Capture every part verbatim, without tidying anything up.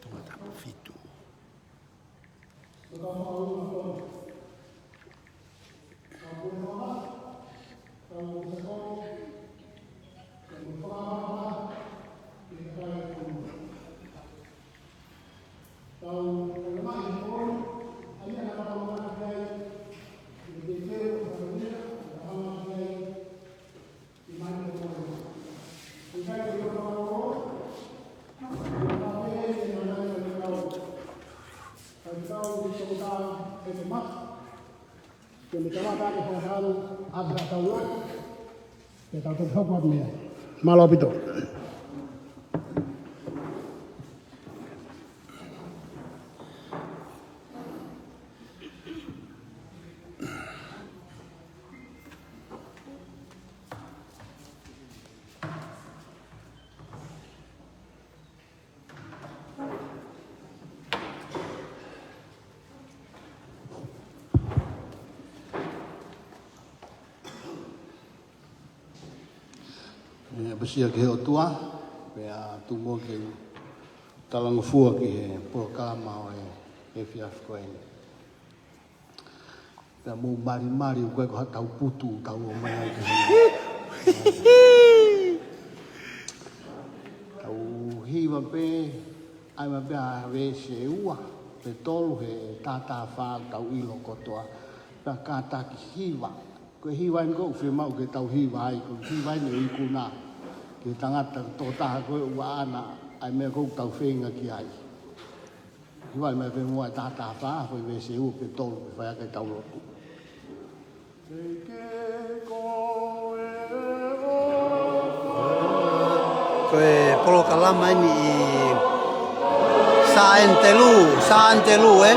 Tongatapu fitu. Mālō ʻaupito. ʻE, ʻapasia ki he ʻOtua, pea tuku muʻa ke u talangofua ki he polokalama ʻo e, he efiafi ko eni. Pea mou malimali, ʻoku ʻikai ko haʻatau putu ʻoku tau ō mai ai ki he. Tau hiva pē, ʻai mai pē ʻa e veesi ʻe ua pe tolu he taha taha fā ʻoku tau ʻilo kotoa. Pea kātaki hiva. Ko e hiva eni ʻoku fiemaʻu ke tau hiva ai, ko e hiva eni ʻoku ikuna ki he tangata tokotaha ko ē ʻoku ʻaʻana ʻa e meʻa ʻoku tau feinga ki ai. Hiva mai pē muʻa e taha taha fā, ko e veesi ʻe ua pe tolu, ke fai ʻaki ʻetau lotu. Ko e polokalama eni ʻi Sā Aniu, Sā Aniu, ē?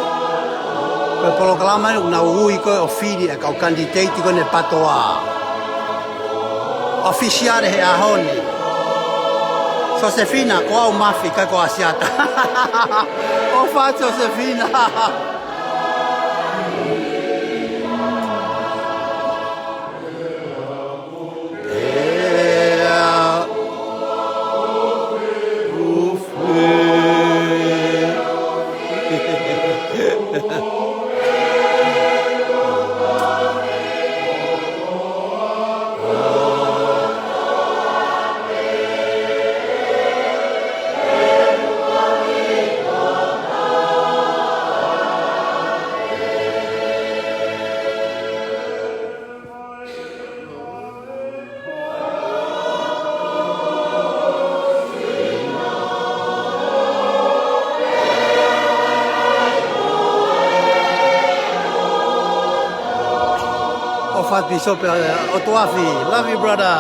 Ko e polokalama eni ʻoku nau ui ko ē ʻo fili e kau kanititeiti ko eni PATOA. ʻOfisiale he ʻaho ni. Sosefina, ko au Mafi, ʻikai ko Asiata. ʻOfa Sosefina. ʻOfa atu Pīsope, ʻOtua ʻofa. Love you, brother.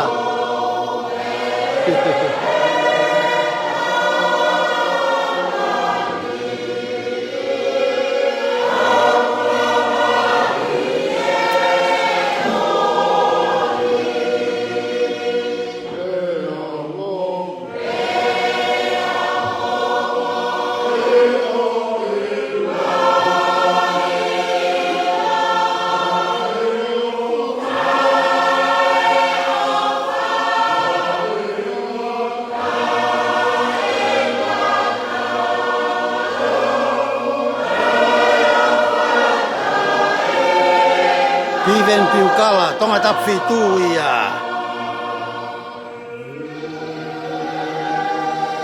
Piven Piukala, Tongatapu fitu ia.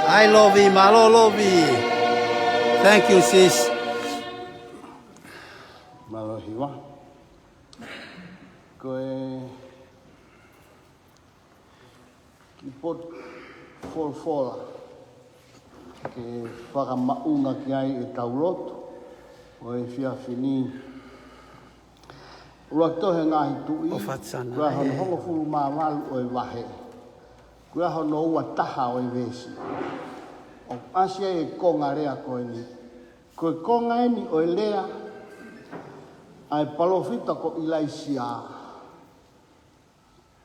Hi, Lovi, mālō, Lovi. Thank you, sis. Mālō, Hiva. Ko e kiʻi potu folofola ke fakamaʻunga ki ai ʻetau lotu ʻo e efiafi ni. ʻUluaki tohi Ngaahi Tuʻi, ʻo Fatisana, ko e ʻaho ē, hongofulu mā valu ʻo e vahe, ko e ʻaho hono ua taha ʻo e veesi. ʻOku ʻasi ai e konga lea ko eni. Ko e konga eni ʻo e lea ʻa e palōfita ko ʻIlaisiā.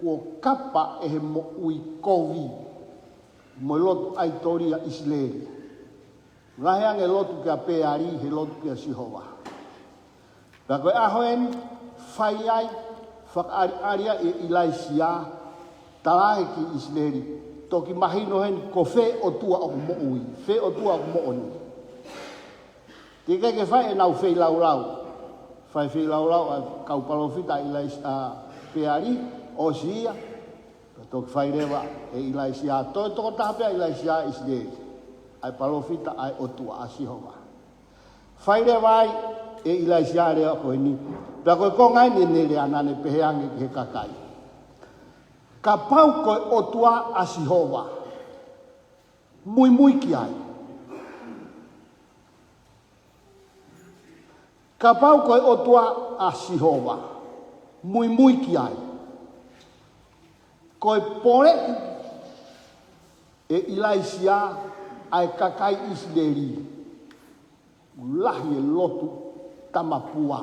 Kuo kapa ʻe he moʻui kovi mo e lotu ʻaitoli ʻa ʻIsileli. Lahi ange lotu kia Peali he lotu kia Sihova. Pea ko e ʻaho eni, fai ai, fakaʻaliʻali ai ʻe ʻIlaisiā, tala ē ki ʻIsileli, toki mahino heni ko fē ʻOtua ʻoku moʻui, fē ʻOtua ʻoku moʻoni. Teʻeki ke fai ʻenau feilaulau. Fai feilaulau ʻa e kau palōfita ʻa ʻIlaisiā, ʻa Peali, ʻosi ia. Pea toki fai leva ʻe ʻIlaisiā, toe tokotaha pē ʻa ʻIlaisiā ʻIsileli. ʻA e palōfita ʻa e ʻOtua, ʻa Sihova. Fai leva ai ʻe ʻIlaisiā lea ko eni. Pea ko e konga eni ʻene lea naʻa ne pehē ange ki he kakai: Kapau ko e ʻOtua ʻa Sihova, muimui ki ai. Kapau ko e ʻOtua ʻa Sihova, muimui ki ai. Ko e poleʻi ʻe ʻIlaisiā ʻa e kakai ʻIsileli, lahi e lotu tamapua,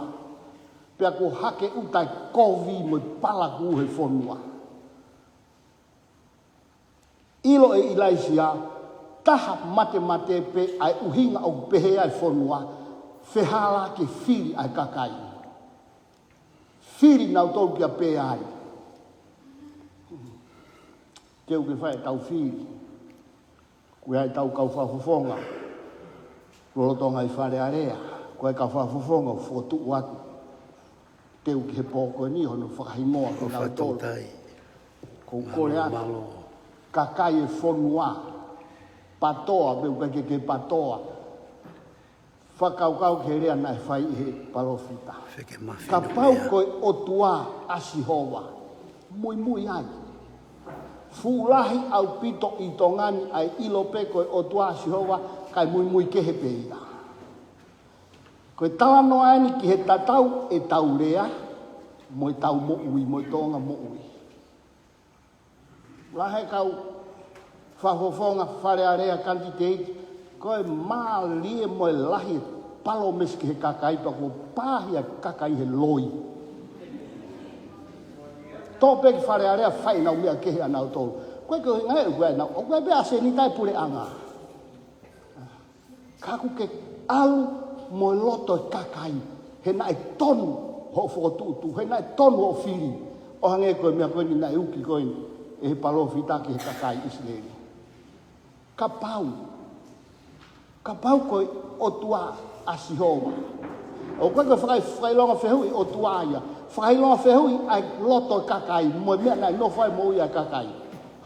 pea kuo hake ʻuta e kovi mo e palakū he fonua. ʻIlo ʻe ʻIlaisiā, taha matemate pē ʻa e ʻuhinga ʻoku pehē ai e fonua, fehālaaki e fili ʻa e kakai. Fili nautolu kia Peali. Teʻeki ke fai ʻetau fili. Ko e ʻai ʻetau kau fakafofonga lolotonga ʻi Fale Alea, ko e kau fakafofonga ʻoku fokotuʻu atu. Teʻeki ke pō ko eni hono fakahingoa ko nautolu. Ko u kole atu, kakai e fonua, PATOA, pe ʻoku ʻikai ke ke PATOA. Fakakaukau ki he lea naʻe fai ʻe he palōfita. Kapau ko e ʻOtua ʻa Sihova, muimui ai. Fuʻu lahi ʻaupito ʻi Tonga ni ʻa e ʻilo pē ko e ʻOtua ʻa Sihova, kae muimui kehe pē ia. Ko e talanoa eni ki he tatau ʻetau lea mo ʻetau moʻui, mo e tōʻonga moʻui. Lahi e kau fakafofonga Fale Alea, kanititeiti, ko e mālie mo e lahi e palōmesi ki he kakai, pea kuo pāhia e kakai he loi. Toʻo pē ki Fale Alea, fai ʻenau meʻa kehe ʻanautolu. Ko e ʻuhinga ē, ʻoku ʻi ai ʻenau, ʻoku ʻi ai pē ʻa e senitā e puleʻanga. Ka ʻoku ke ʻalu mo e loto e kakai, he naʻe tonu hoʻo fokotuʻutuʻu, he naʻe tonu hoʻo fili, ʻo hangē ko e meʻa ko eni naʻe uki ko eni ʻe he palōfita ki he kakai ʻIsileli. Kapau, kapau ko e ʻOtua ʻa Sihova. ʻOku ʻikai ko e fakai-, fakaʻilonga fehuʻi ʻOtua ia. Fakaʻilonga fehuʻi ʻa e loto e kakai, mo e meʻa naʻe nofo ai e moʻui ʻa e kakai.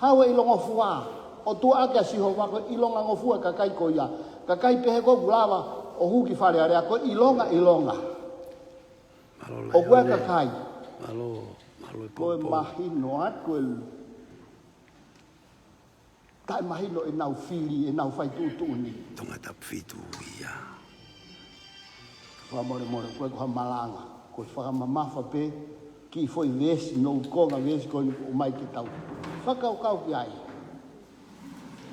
Haʻu e ʻilongofua, ʻOtua ʻaki ʻa Sihova, ko e ʻilongangofua e kakai ko ia. Kakai pehē ko ʻoku lava ʻo hū ki Fale Alea, ko e ʻilonga, ʻilonga. ʻOku ʻi ai e kakai. Ko e mahino atu e taʻemahino ʻenau fili, ʻenau fai tuʻutuʻuni. Tonga Tapu Fitu ia. Fakamolemole, ko e ko ha malanga, ko e fakamamafa pē, kiʻi foʻi veesi, nou konga veesi ko eni ʻomai ke tau fakakaukau ki ai.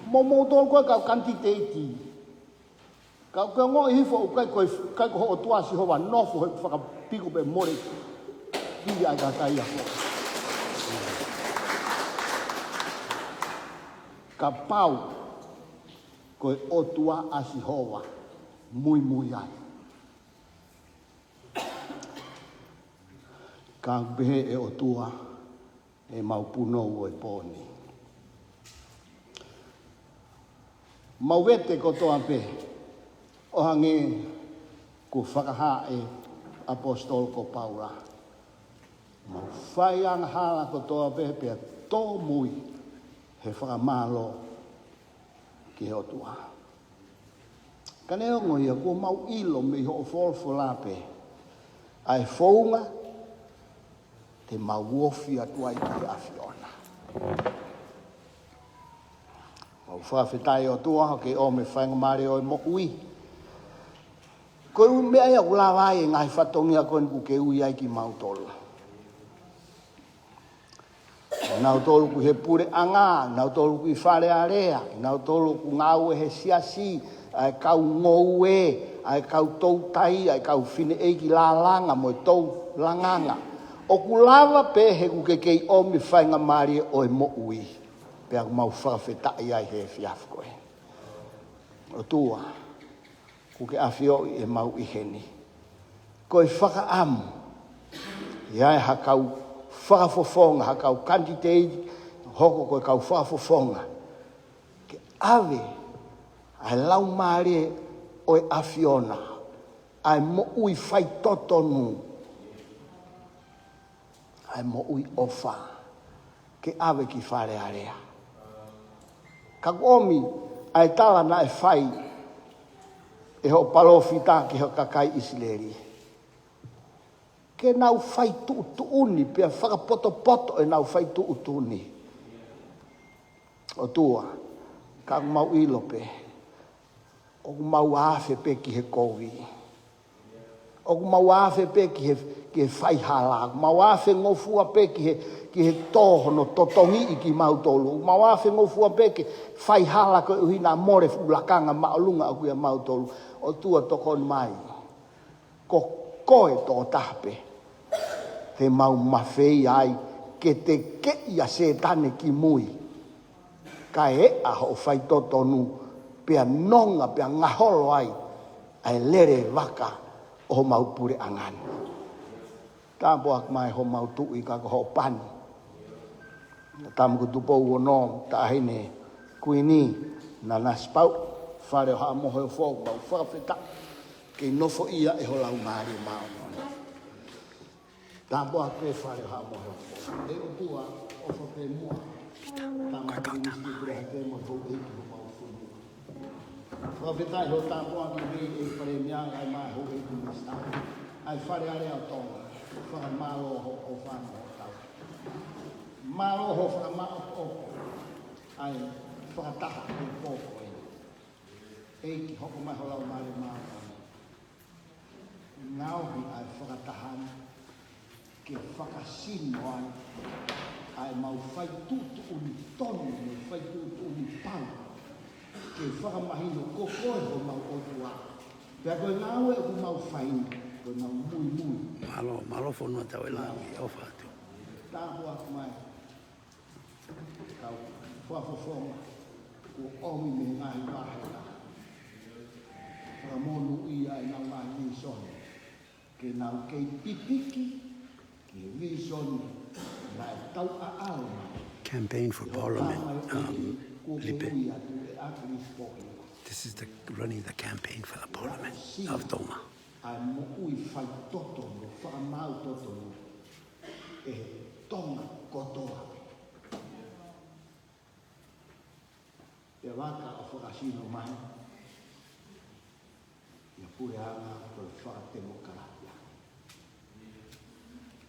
Mo moutolu ko e kau kanititeiti. Ka ʻoku ke ongoʻi hifo ʻoku ʻikai ko e, ʻikai ko hoʻo ʻOtua ʻa Sihova nofo he fakapiko pē mole. Pili ʻa e kakai ako. Kapau ko e ʻOtua ʻa Sihova, muimui ai. Ka ʻoku pehē ʻe ʻOtua, ʻemau punou ʻo e pō ni. Mau vete kotoa pē, ʻo hangē kuo fakahā ʻe ʻAposetolo ko Paula. Mau fai angahala kotoa pē pea tōmui he fakamālō ki he ʻOtua. Ka neongo ia, kuo mau ʻilo mei hoʻo folofola pē ʻa e founga te mau ofi atu ai ki he ʻAfiona. Mau fakafetaʻi ʻOtua, ke ʻomi e faingamālie ʻo e moʻui. Ko e ʻuhi meʻa ia ʻoku lava ai e ngaahi fatongia ko eni ʻoku ke ui ai kimautolu. Nautolu ʻoku ʻi he puleʻanga, nautolu ʻoku ʻi Fale Alea, nautolu ʻoku ngāue he siasi, ʻa e kau ngoue, ʻa e kau toutai, ʻa e kau fineʻeiki lālanga mo e toulanganga. ʻOku lava pē he ʻoku ke kei ʻomi e faingamālie ʻo e moʻui. Pea ʻoku mau fakafetaʻi ai he efiafi ko ē. ʻOtua, ʻoku ke ʻafioʻi ʻemau ʻi heni. Ko e fakaʻamu, ʻe ʻi ai ha kau fakafofonga, ha kau kanititeiti, hoko ko e kau fakafofonga, ʻave ʻa e Laumālie ʻo e ʻAfiona, ʻa e moʻui faitotonu, ʻa e moʻui ʻofa, ke ʻave ki Fale Alea. Ka ʻoku ʻomi ʻa e tala naʻe fai ʻe hoʻo palōfita ki he kakai ʻIsileli, ke nau fai tuʻutuʻuni, pea fakapotopoto ʻenau fai tuʻutuʻuni. ʻOtua, ka ʻoku mau ʻilo pē, ʻoku mau afe pē ki he kovi. ʻOku mau afe pē ki he, ki he faihala. ʻOku mau afe ngofua pē ki he, ki he tō hono totongiʻi kimautolu. ʻOku mau afe ngofua pē ki he faihala koeʻuhi naʻa mole fuʻu lakanga māʻolunga ʻoku ʻia mautolu. ʻOtua, tokoni mai. Ko koe tokotaha pē te mau mafeia ai ke tekeʻi ʻa Sētane ki mui, kae ʻā hoʻo faitotonu, pea nonga, pea ngaholo ai ʻa e lele vaka ʻo homau puleʻanga ni. Tāpuaki mai homau Tuʻi, ka ko hoʻo pani. Tama ko Tupou Ono, Taʻahine Kuini Nanasipauʻu, Fale ʻo Haʻa Moheofo, mau fakafetaʻi ke nofoʻia ʻe ho Laumālie Māʻoniʻoni. Tāpuaki pē Fale ʻo Haʻa Moheofo. ʻE ʻOtua, ʻofa pē muʻa. Tama ko Kuini Sipule Hatemo, houʻeiki homau fonua. Fakafetaʻi hoʻo tāpuaki mei he Palēmia kae ʻumaʻā e houʻeiki minisitā ʻa e Fale Alea ʻo Tonga. Fakamālō hoʻo ʻofa mo hoʻo tauhi. Mālō hoʻo fakamāʻopoʻopo ʻa e fakataha ʻo e pō ko eni. ʻEiki, hoko mai ho Laumālie Māʻoniʻoni. Ngaohi ʻa e fakataha ni ke fakasino ai ʻa e mau fai tuʻutuʻuni tonu, mo e fai tuʻutuʻuni pau, ke fakamahino ko koe homau ʻOtua. Pea ko e ngāue ʻoku mau fai ni, ko ʻenau muimui. Mālō, mālō fonua tau e langi, ʻofa atu. Tāpuaki mai. Kau fakafofonga, kuo ʻomi mei he ngaahi vahe na. Fakamonūʻia ʻenau ngaahi vīsone. Ke nau kei pipiki ki he vīsone naʻe tauʻaʻau mai. Campaign for Parliament, um, Lipe. This is the, running the campaign for the Parliament of Tonga. ʻA e moʻui faitotonu, fakamaau totonu ʻe he Tonga kotoa. Pea vaka ʻo fakasino mai ʻi he puleʻanga ko e fakatemokalati.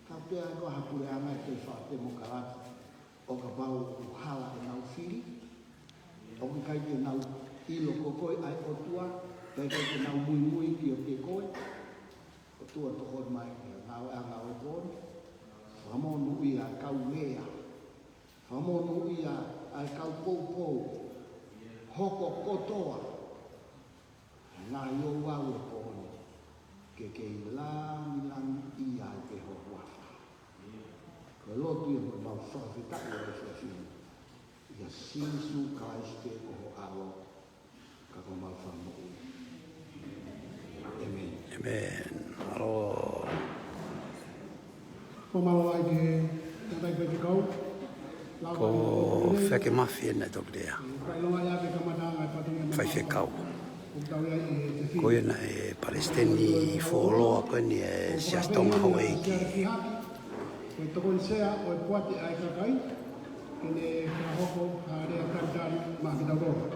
Ka pea ko ha puleʻanga ʻe fakatemokalati, ʻo kapau ʻoku hala ʻenau fili, ʻoku ʻikai ke nau ʻilo ko koe ʻa e ʻOtua, ʻikai ke nau muimui kiate koe. ʻOtua, tokoni mai ki he ngāueʻanga ʻo e pō ni. Fakamonūʻia ʻa e kau lea. Fakamonūʻia ʻa e kau poupou. Hoko kotoa ʻa e ngaahi ouau ʻo e pō ni ke kei langilangiʻia ai pē ho huafa. Ko e lotu ia mo ʻemau fakafetaʻi ʻo e efiafi ni. ʻIa Sīsū Kalaisi ko ho ʻAlo, ka ko homau Fakamoʻui. ʻĒmeni. ʻĒmeni. Mālō. Ko mālō ai ki he tangataʻeiki faifekau. Ko Feke Mafi ena tokua. Faifekau. Ko ia naʻe palesiteni fuoloa ko eni ʻa e Siasi Tonga Houʻeiki. Ko e tokoni sea ʻo e poate ʻa e kakai, ke ne fakahoko ha lea talitali maʻa kitautolu.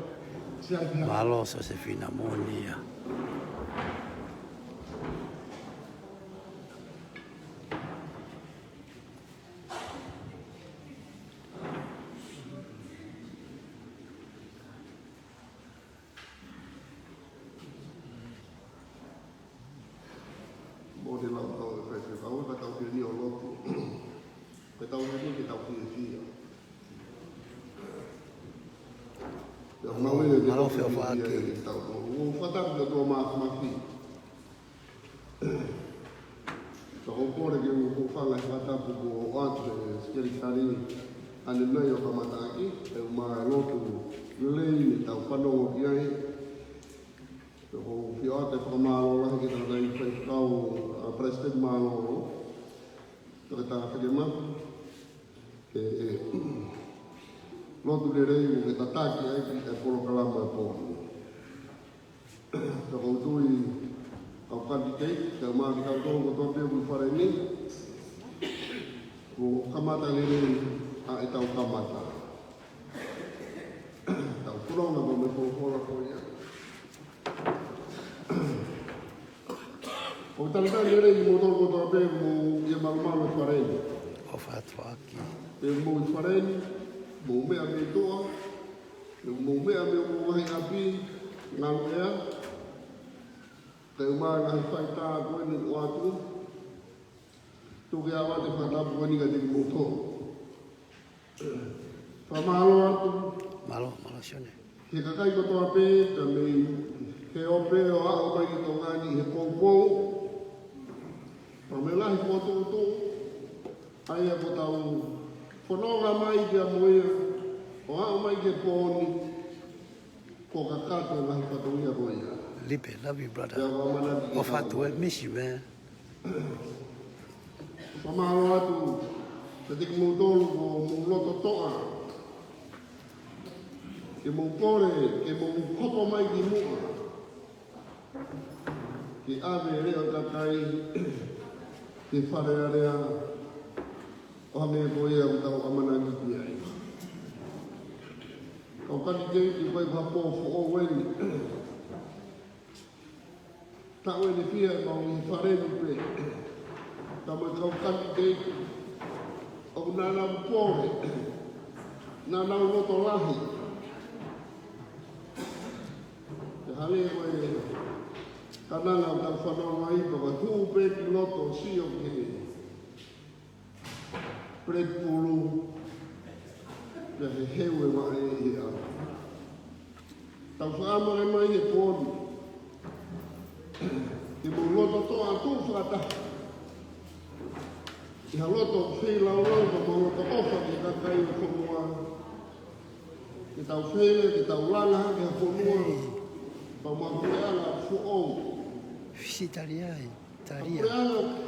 Siasi Pihaki. Mālō Sosefina Monia. Mo te lau tau e faifekau, ka tau ke ni ʻo lotu. Ke tau ke ni ke tau fiefia. Ia mau e ke tau fiefia ke tau tau. ʻO fakatapu ki he ʻOtua Māfimafi. Ka ko e kole ke u hūfanga he fakatapu kuo ʻoatu ʻe he Sekelitali ʻanenai ʻo kamataʻaki, ʻe u ma lotu lelei ne tau fanongo ki ai. Pea ʻoku ou fie ʻoatu e fakamālō lahi ki he tangataʻeiki faifekau, ʻa Palesiteni Mālōlō, Toketā Feke Mafi, ʻe, ʻe, Lotu lelei mo ke tataki ai ki he polokalama e pō ni. Ka ʻoku ou tui, kau kanititeiti, kae ʻumaʻā kitautolu kotoa pē ʻoku ʻi fale ni, kuo kamata lelei ʻa ʻetau kamata. Tau fononga mo e folofola ko ia. ʻOku talitali lelei kimoutolu kotoa pē ʻoku mou ʻi he malumalu ʻi fale ni. ʻOfa atu ʻaki. Pea mou ʻi fale ni, mou meʻa mei tuʻa, pea mou meʻa mei hoʻomou ngaahi ʻapi, ngaluʻea, kae ʻumaʻā e ngaahi faitā ko eni ʻoku ʻoatu. Tuku ke ʻoatu e fakatapu ko eni kiate kimoutolu. Fakamālō atu. Mālō, mālō Sione. Ki he kakai kotoa pē, pea mei he ope ʻo aʻu mai ki Tonga ni he poupou. Pea mei he lahi fokotuʻutuʻu, ʻa ia kuo tau fononga mai pea mo ia, ʻo aʻu mai ki he pō ni, kuo kakato e ngaahi fatongia ko ia. Lipe, love you, brother. Pea ʻoku ʻamanaki ke ʻOfa atu, eh, miss you, man. Fakamālō atu kiate kimoutolu ʻoku mou loto toʻa. Ke mou kole, ke mou hopo mai ki muʻa. Ke ʻave e leʻo ʻo e kakai ki Fale Alea, ʻo hangē ko ia ʻoku tau ʻamanaki ki ai. Kau kanititeiti, ko e pō foʻou eni. Taʻu eni fiha ʻemau ʻi fale ni pē. Ka mo e kau kanititeiti, ʻoku nau pole, nau loto lahi. Pea hangē ko e kananga ʻoku tau fanongo ai, pea ʻoku tuʻu pē ki loto, sio ki he Puleti pulu, pea he heu e vaʻe ʻi he ʻaho. Tau fakamālō mai he pō ni. Ke mou loto toʻa atu fakataha. ʻI ha loto feilaulau, pea mo ha loto ʻofa ki he kakai ʻo e fonua. Ke tau fele, ke tau langa hake ha fonua, pea mo ha puleʻanga foʻou. Fisitalia ē. Talia.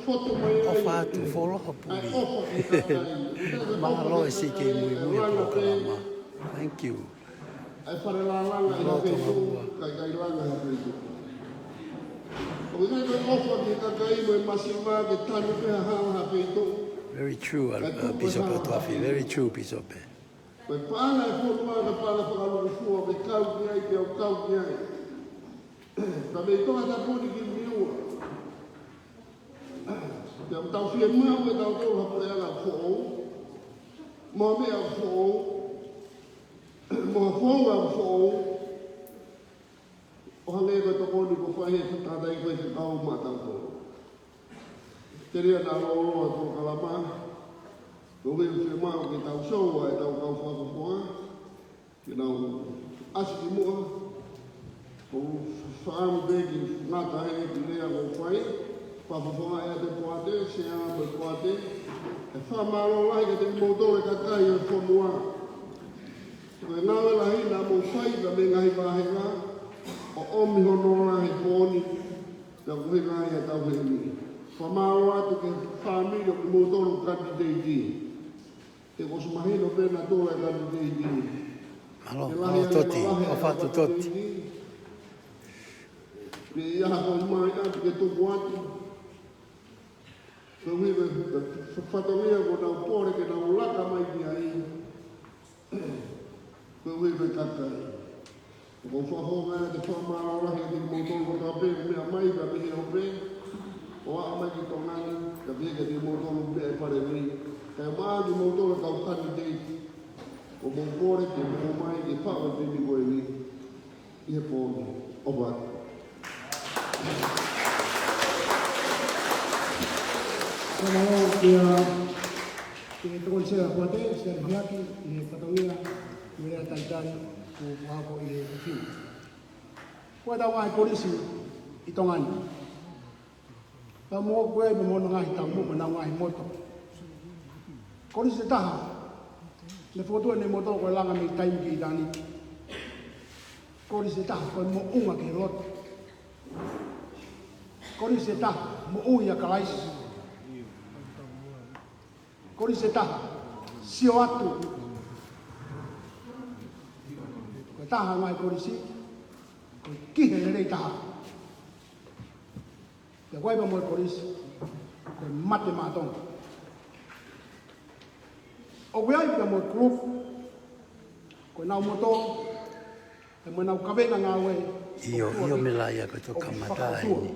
ʻOfa atu, folofola puli. Mālō e sike muimui e polokalama. Thank you. Mālō Tonga ua. Very true, uh, Bishop Atuafi. Very true, Bishop. Ko e paʻanga e fonua, ko e paʻanga fakalūkufua, ke kau ki ai, ke u kau ki ai. Ka mei Tongatapu ni ki Niua. Pea ʻoku tau fiemaʻu ʻe tautolu ha puleʻanga foʻou, mo ha meʻa foʻou, mo ha founga foʻou, ʻo hangē ko e tokoni kuo fai ʻe he tangataʻeiki ko ē ʻoku kau maʻatautolu. Telia naʻa lōloa e polokalama, ko e ʻuhi ʻoku fiemaʻu ke tau show ʻa ʻetau kau fakafofonga, ke nau ʻasi ki muʻa, ʻo fakaʻamu pē ke ngata ē ki he lea kuo fai, fakafofonga ʻa e poate, sea mo e poate, ʻe fakamālō lahi kiate kimoutolu e kakai ʻo e fonua. Ko e ngāue lahi naʻa mou fai ka mei he ngaahi vāhenga, ʻo ʻomi hono ola he pō ni, pea ko e ngaahi ʻa e tau heni. Fakamālō atu ki he fāmili ʻo kimoutolu kanititeiti. He kuo ʻosi mahino pē naʻa tō e kanititeiti. Mālō, mālō Toti, ʻofa atu Toti. Pea ʻi ai ha ko mai atu ke tuku atu. Ko e ʻuhi ko e fatongia kuo nau pole ke nau laka mai ki ai. Ko e ʻuhi ko e kakai. ʻOku ou fakafofonga atu e fakamālō lahi kiate kimoutolu kotoa pē, meʻa mai pea mei he ope, ʻo aʻu mai ki Tonga ni, ka pehē kiate kimoutolu meʻa ʻi fale ni, kae ʻumaʻā kimoutolu kau kanititeiti, ʻoku mou pole ke mou mai ke faʻu e pini ko eni, ʻi he pō ni, ʻofa atu. Fakamālō kia, kia Tokoni Sea Kuate, Sea Lihiaki, ʻi he fatongia, mo e lea talitali, kuo fakahoko ʻi he ʻaho ni. Ko ʻetau ngaahi kolisi ʻi Tonga ni. Pea mo ko ē pea mo hono ngaahi taumuʻa mo ʻenau ngaahi moto. Kolisi ʻe taha, ne fokotuʻu ʻene moto ko e langa mei taimi ki ʻitāniti. Kolisi ʻe taha, ko e moʻunga ki he lotu. Kolisi ʻe taha, moʻui ʻia Kalaisi. Kolisi ʻe taha, sio atu. Taha ngaahi kolisi, ko e kiʻi lelei taha. Pea ko e ʻai pea mo e kolisi, ko e mate maʻa Tonga. ʻOku ʻi ai pea mo e group, ko ʻenau moto, pea mo ʻenau kavenga ngāue. ʻIo, ʻio, meʻa ia ko e tō kamata eni.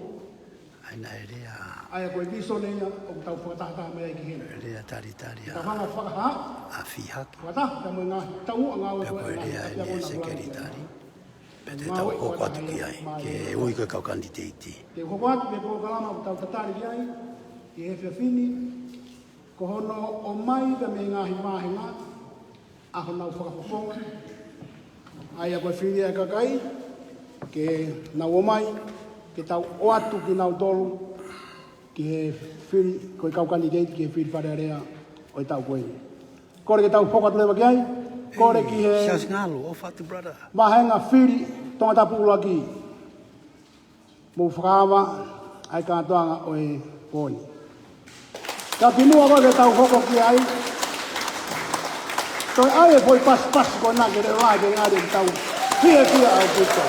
ʻA ia naʻe lea. ʻA ia ko e visone ia ʻoku tau fakatahataha mai ai ki heni. Lea talitali ʻa. Tau hanga fakahā. ʻA Fihaki. Fakataha pea mo e ngaahi taumuʻa ngāue. Pea ko e lea eni ʻa e sekelitali. Pea te tau hoko atu ki ai, ke ui ko e kau kanititeiti. Te u hoko atu ki he polokalama ʻoku tau tatali ki ai, ʻi he efiafi ni, ko hono ʻomai pea mei he ngaahi vāhenga, ʻa honau fakafofonga. ʻA ia ko e fili ʻa e kakai, ke nau ō mai, ke tau ʻoatu kinautolu, ki he fili, ko e kau kanititeiti ki he fili Fale Alea ʻo e taʻu ko eni. Kole ke tau hoko atu leva ki ai, kole ki he Siasi Ngalu, ʻofa atu, brother. Vāhenga fili Tongatapu ʻUluaki. Mou fakaava ʻa e kātoanga ʻo e pō ni. Ka kimuʻa ko ē ke tau hoko ki ai, toe ʻai e foʻi pasipasi ko ena ke lele ke ngali tau fiefia ʻaupito.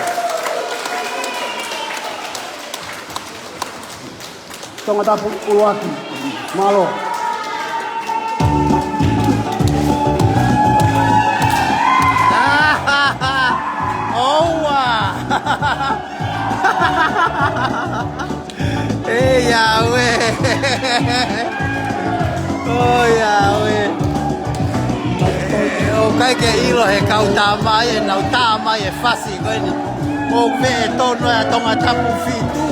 Tongatapu ʻUluaki. Mālō. ʻOua. ʻE Iāue. ʻOi, Iāue. ʻOku ʻikai ke ʻilo he kau tā mai, ʻenau tā mai e fasi ko eni. ʻOku pehē tonu ʻa Tongatapu fitu.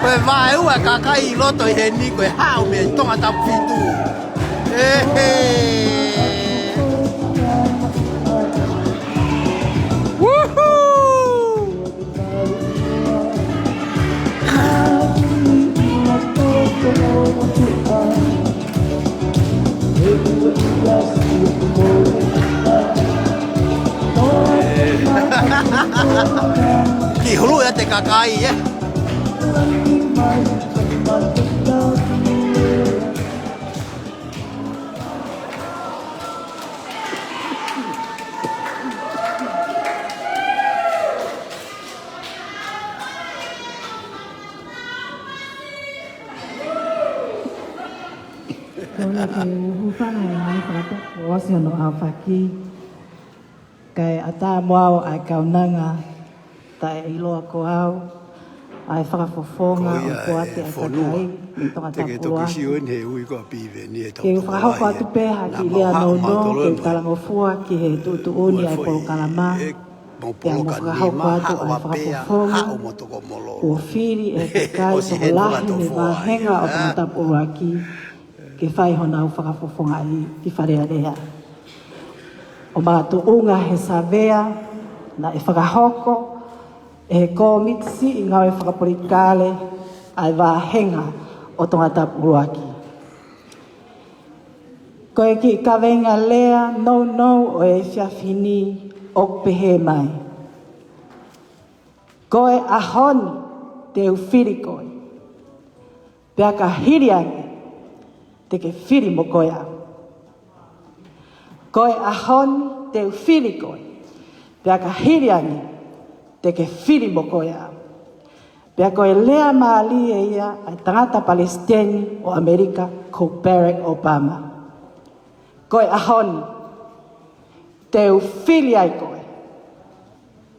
Ko e vaeua kakai ʻi loto ʻi heni ko e haʻu mei Tongatapu fitu. ʻEhē. Woohoo! Kiʻi hulu ia ʻa e kakai, ē. Kole ke u hūfanga he ngaahi fakatapu ʻo ʻosi hono ʻaofaki. Kae ʻatā mo au ʻa e kaunanga taʻeʻiloa ko au, ʻa e fakafofonga ʻo e poate ʻa e kakai ʻi Tongatapu ʻUluaki. Ke u fakahoko atu pē ha kiʻi lea nounou ke u talangofua ki he tuʻutuʻuni ʻa e polokalama, pea mo fakahoko atu ʻa e fakafofonga kuo fili ʻe he kakai tokolahi mei he vāhenga ʻo Tongatapu ʻUluaki ke fai honau fakafofongaʻi ki Fale Alea. ʻO makatuʻunga he savea naʻe fakahoko ʻe he Kōmiti Siʻi Ngāue Fakapolitikale ʻa e vāhenga ʻo Tongatapu ʻUluaki. Ko e kiʻi kaveinga lea nounou ʻo e efiafi ni ʻoku pehē mai: Ko e ʻaho ni te u fili koe. Pea ka hili ange, te ke fili mo koe au. Ko e ʻaho ni te u fili koe. Pea ka hili ange, te ke fili mo koe au. Pea ko e lea mālie ia ʻa e tangata palesiteni ʻo ʻAmelika ko Barack Obama. Ko e ʻaho ni te u fili ai koe.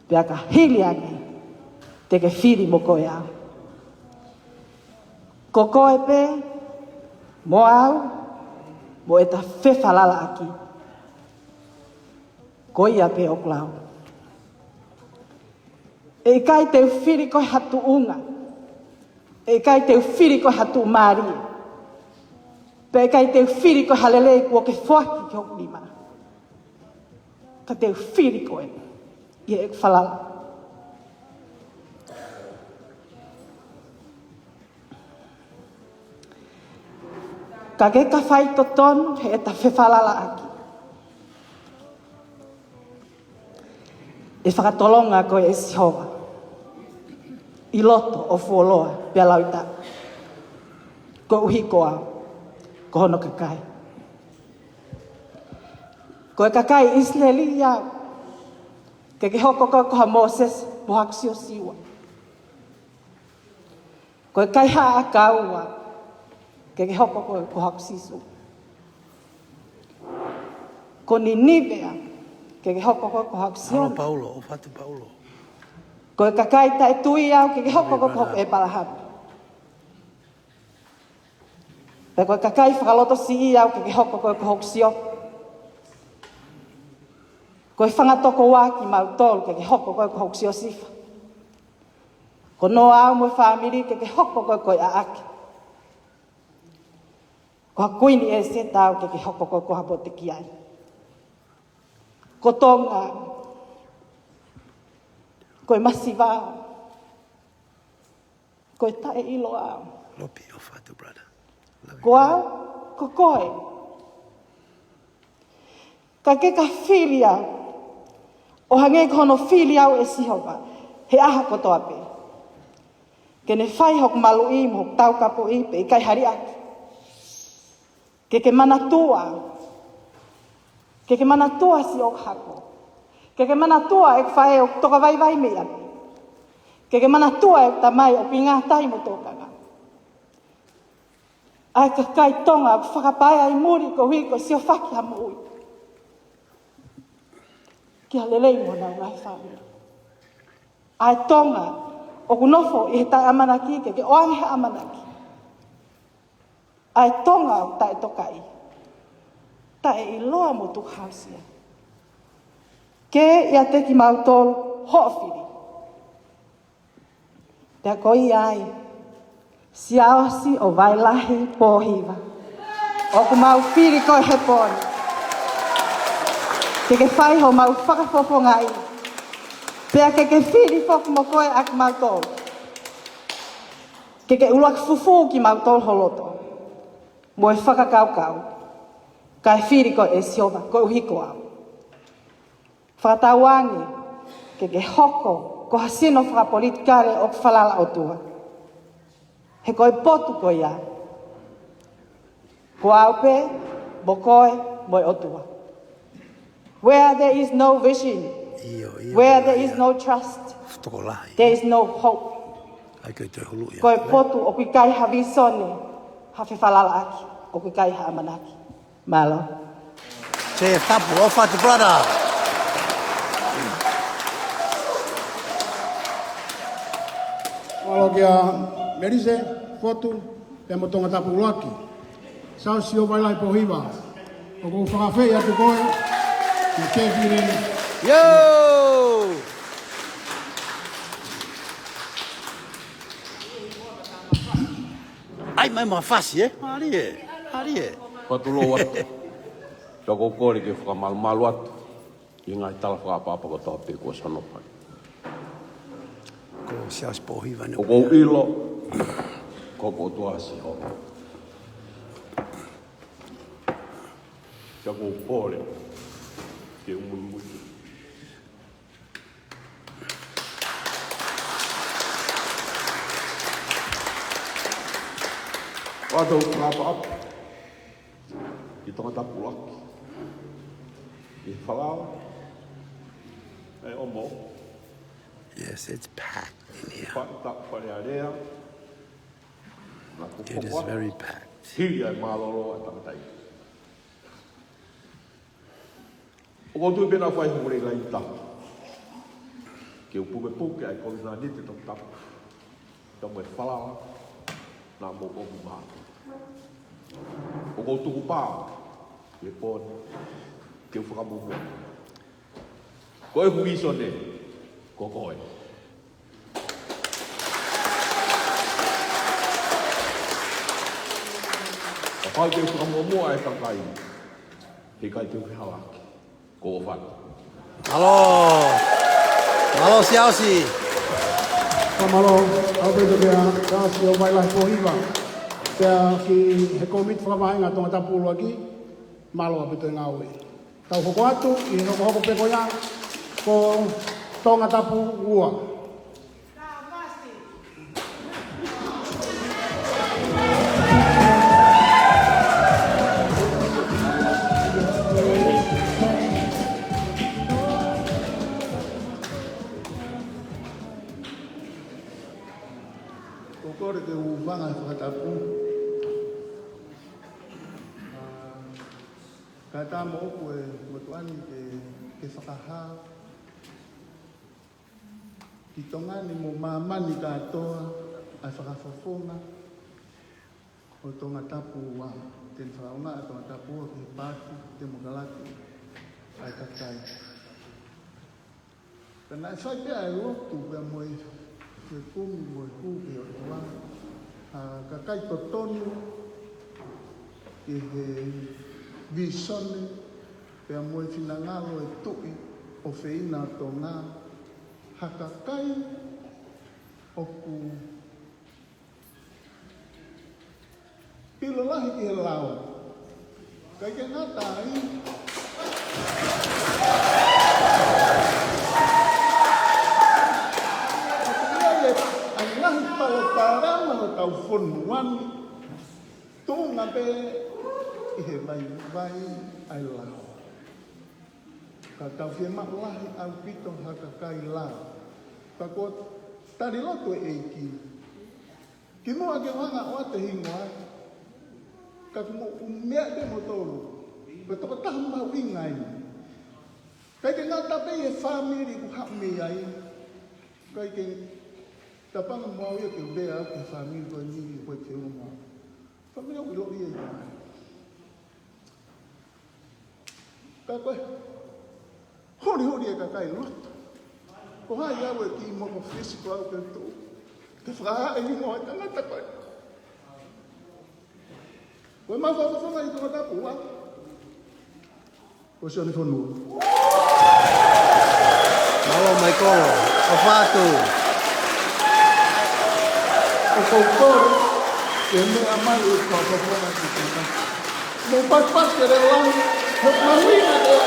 Pea ka hili ange, te ke fili mo koe au. Ko koe pē, mo au, mo ʻeta fefalalaʻaki. Ko ia pē ʻoku lau. ʻE ʻikai te u fili ko ha tuʻunga. ʻE ʻikai te u fili ko ha tuʻumālie. Pea ʻikai te u fili ko ha lelei kuo ke foaki ki hoku nima. Ka te u fili koe ʻi heʻeku falala. Ka ke ka faitotonu heʻeta fefalalaʻaki, ʻe fakatolonga koe ʻe Sihova ʻi loto ʻo fuoloa pea lauita, koeʻuhi ko au ko hono kakai. Ko e kakai ʻIsileli au, ke ke hoko koe ko ha Mōsese mo haku Siosiua. Ko e kaihaʻa ʻa Kaua, ke ke hoko koe ko haku Sīsū. Ko Ninive ʻa, ke ke hoko koe ko haku Siona. Paulo, ʻofa atu Paulo. Ko e kakai taʻetui au, ke ke hoko koe ko haku ʻĒpalahame. Pea ko e kakai fakalotosiʻi au, ke ke hoko koe ko hoku Siope. Ko e fanga tokoua kimautolu, ke ke hoko koe ko hoku Siosifa. Ko Noa au mo e fāmili, ke ke hoko koe ko e ʻAʻake. Ko ha Kuini ʻEseta au, ke ke hoko koe ko ha Motekiai. Ko Tonga, ko e masiva, ko e taʻeʻiloa. Lopi, ʻofa atu, brother. Love you. Ko au, ko koe. Ka ke ka fili au, ʻo hangē ko hono fili au ʻe Sihova, he ʻaho kotoa pē. Ke ne fai hoku maluʻi mo hoku taukapoʻi pea ʻikai ha liʻaki. Ke ke manatua. Ke ke manatua siʻoku hako. Ke ke manatua ʻeku faʻē ʻoku toka vaivai mei ʻapi. Ke ke manatua ʻeku tamai ʻoku ʻi ngātai mo tōkanga. ʻA e kakai Tonga ʻoku fakapaea ʻi muli koeʻuhi ko e siofaki ha moʻui. Ki ha lelei mo honau ngaahi fāmili. ʻA e Tonga ʻoku nofo ʻi he taʻeʻamanaki, ke ke ʻoange ha ʻamanaki. ʻA e Tonga ʻoku taʻetokaʻi, taʻeʻiloa mo tukuhausia. Kē ʻiate kimautolu hoʻo fili. Pea ko ia ai, Siaosi ʻo Vailahi Pōhiva, ʻoku mau fili koe he pō ni. Ke ke fai homau fakafofongaʻi. Pea ke ke fili foki mo koe ʻa kimautolu. Ke ke ʻuluaki fufū kimautolu ho loto mo e fakakaukau, kae fili koe ʻe Sihova koeʻuhi ko au. Fakatauange ke ke hoko ko ha sino fakapolitikale ʻoku falala ʻOtua. He ko e potu ko ia, ko au pē, mo koe, mo e ʻOtua. Where there is no vision, ʻio, ʻio, where there is no trust, there is no hope. ʻAi ke toe hulu ia. Ko e potu ʻoku ʻikai ha vīsone, ha fefalalaʻaki, ʻoku ʻikai ha ʻamanaki. Mālō. Te tapu, ʻofa atu, brother. Mālō kia Melise, Fotu, pea mo Tongatapu ʻUluaki. Siaosi ʻo Vailahi Pōhiva. ʻOku ou fakaafeʻi atu koe, mo Kevin. Yo! ʻAi mai mo ha fasi, ē? Mālie, mālie. Fotu lou atu. Pea ʻoku ou kole ke fakamalumalu atu ʻi he ngaahi tala fakaʻapaʻapa kotoa pē kuo ʻosi hono fai. Ko Siaosi Pōhiva ne ʻoku ou ʻilo, ko hoku ʻOtua ʻa Sihova. Pea ʻoku ou kole ke u muimui. ʻOatu ʻeku fakaʻapaʻapa ki Tongatapu ʻUluaki, ʻi he falala, ʻe ʻomo. Yes, it's packed in here. Fa-, ta-, Fale Alea. It is very packed. Hili ʻa e mālōlō ʻa e tangataʻeiki. ʻOku ou tui pē naʻa fai hoku lelei taha ke u pukepuke ʻa e kovinānite toputapu, pea mo e falala naʻa mou ʻomi maʻaku. ʻOku ou tukupā ʻi he pō ni ke u fakamuʻomuʻa. Ko ʻeku vīsone, ko koe. Kapau te u fakamuʻomuʻa ʻa e kakai, he ʻikai te u fehālaaki. Ko u ʻofa atu. Mālō. Mālō Siaosi. Fakamālō, ʻaupito kia Siaosi ʻo Vailahi Pōhiva. Pea ki he kōmiti fakavahenga Tongatapu ʻUluaki, mālō ʻaupito e ngāue. Tau hoko atu ʻi he hokohoko pē ko ia, ko Tongatapu Ua. Kole ke u hūfanga he fakatapu. Ka ʻi ai ha moʻoku ʻe motuʻa ni ke, ke fakahā ki Tonga ni mo māmani kātoa ʻa e fakafofonga ʻo Tongatapu ua, te ne fakaʻaongaʻi ʻa Tongatapu ua ki he paati temokalati ʻa e kakai. Ka naʻe fai pē ʻa e lotu pea mo e fekumi mo e hū ki he ʻOtua, ha kakai totonu ki he vīsone pea mo e finangalo ʻo e Tuʻi ʻofeina ʻo Tonga, ha kakai ʻoku pilo lahi ki he lao. ʻIkai ke ngata ai, ʻoku ʻi ai e ngaahi palopalema ʻo hotau fonua ni, tuʻunga pē ʻi he vaivai ʻa e lao. Ka tau fiemaʻu lahi ʻaupito ha kakai lao. Ka ko e tali lotu ʻa e ʻEiki, kimuʻa ke u hanga ʻo ʻoatu e hingoa, ka ko e meʻa pē mo tolu, ko e tokotaha mahuʻinga eni. ʻIkai ke ngata pē ʻi he fāmili ʻoku haʻu mei ai, ʻikai ke tapanga mo au ia ke u lea au ki he fāmili ko eni, ko e te uma. Fāmili ʻoku ʻiloʻi ia ʻi ai. Ka ko e holiholi e kakai lotu. Ko hai au ʻe kiʻi mokopisi ko au ke tuʻu ke fakahā e hingoa ʻo e tangata ko ē. Ko e mau fakafofonga ʻi Tongatapu ua, ko Sione Fonua. Mālō Michael, ʻofa atu. ʻOku ou kole ke meʻa mai e fakafofonga ki Tonga. Mou pasipasi ke leo lau, he mahuʻinga e